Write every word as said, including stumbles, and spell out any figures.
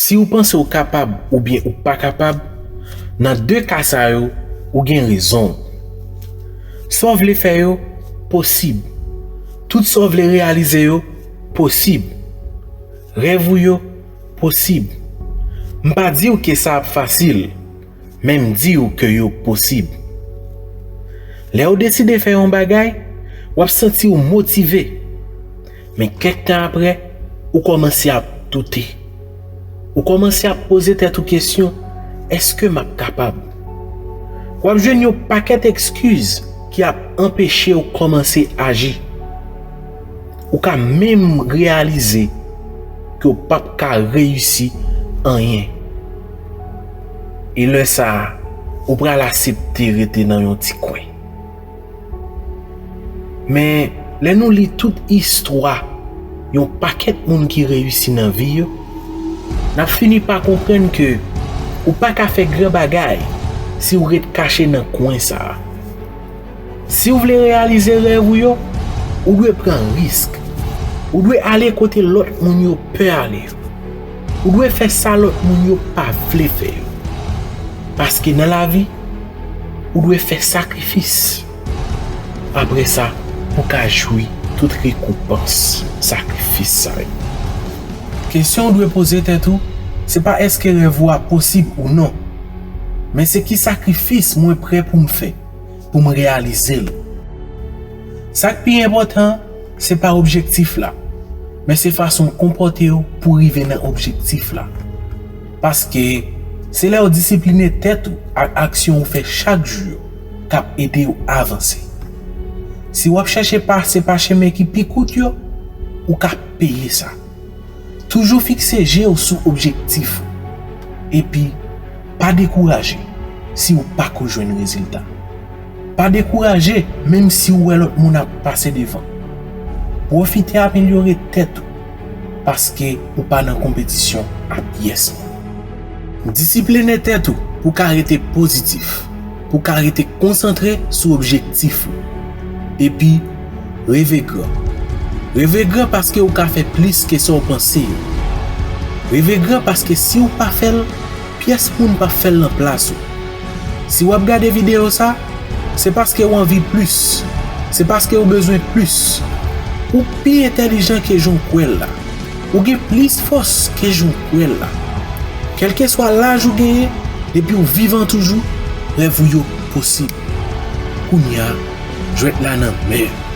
Si w panse w kapab oubyen ou pa kapab, nan de ka sa yo, ou gen rezon w. Sa w vle fè yo, posib. Tout sa w vle reyalize yo, posib. Rèv ou yo, posib. M pa di w ke sa ap fasil, men m di w ke yo posib. Lè w deside fè yon bagay, w ap santi w motive. Men kèk tan apre, ou kòmanse ap doute. Ou kòmanse ap poze tèt ou kesyon, èske m ap kapab? W ap jwenn yon pakèt ekskiz ki ap anpeche w kòmanse aji. Ou ka menm reyalize ke w p ap ka reyisi anyen. E lè sa a, ou pral aksepte rete nan yon ti kwen. Men, lè nou li tout istwa yon pakèt moun ki reyisi nan vi yo, n ap fini pa konprann ke ou pa ka fè gran bagay si w ret kache nan kwen sa a. Si w vle reyalize rèv ou yo, ou dwe pran risk. Ou dwe ale kote lòt moun yo pè ale. Ou dwe fè sa lòt moun yo pa vle fè yo. Paske nan lavi, ou dwe fè sakrifis. Apre sa, ou ka jwi tout rekonpans sakrifis sa yo. Kesyon w dwe poze tèt ou, se pa èske rèv ou a posib ou non, men se ki sakrifis mwen prè pou m fè pou m reyalize l. Sa k pi enpòtan, se pa objektif la, men se fason w konpòte w pou w rive nan objektif la. Paske se lè w disipline tèt ou ak aksyon ou fè chak jou yo k ap ede w avanse. Si w ap chèche pase pa chemen ki pi kout yo, ou ka peye sa. Toujou fikse je w sou objektif ou. Epi, pa dekouraje si w pa ko jwenn rezilta. Pa dekouraje menm si w wè lòt moun ap pase devan. Pwofite amelyore tèt ou, paske ou pa nan konpetisyon ak pyès moun. Disipline tèt ou pou w ka rete pozitif, pou w ka rete konsantre sou objektif ou. Epi, reve gran. Reve gran paske ou ka fè plis ke sa w panse yo. Reve gran paske si w pa fè l, pyès moun p ap fè l nan plas ou. Si w ap gade videyo sa, se paske w anvi plis. Se paske w bezwen plis. Ou pi entèlijan ke jan w kwè l la. Ou gen plis fòs ke jan w kwè l la. Kèlkeswa laj ou genyen, depi w vivan toujou, rèv ou yo posib. Kounye a, jwèt la nan men w.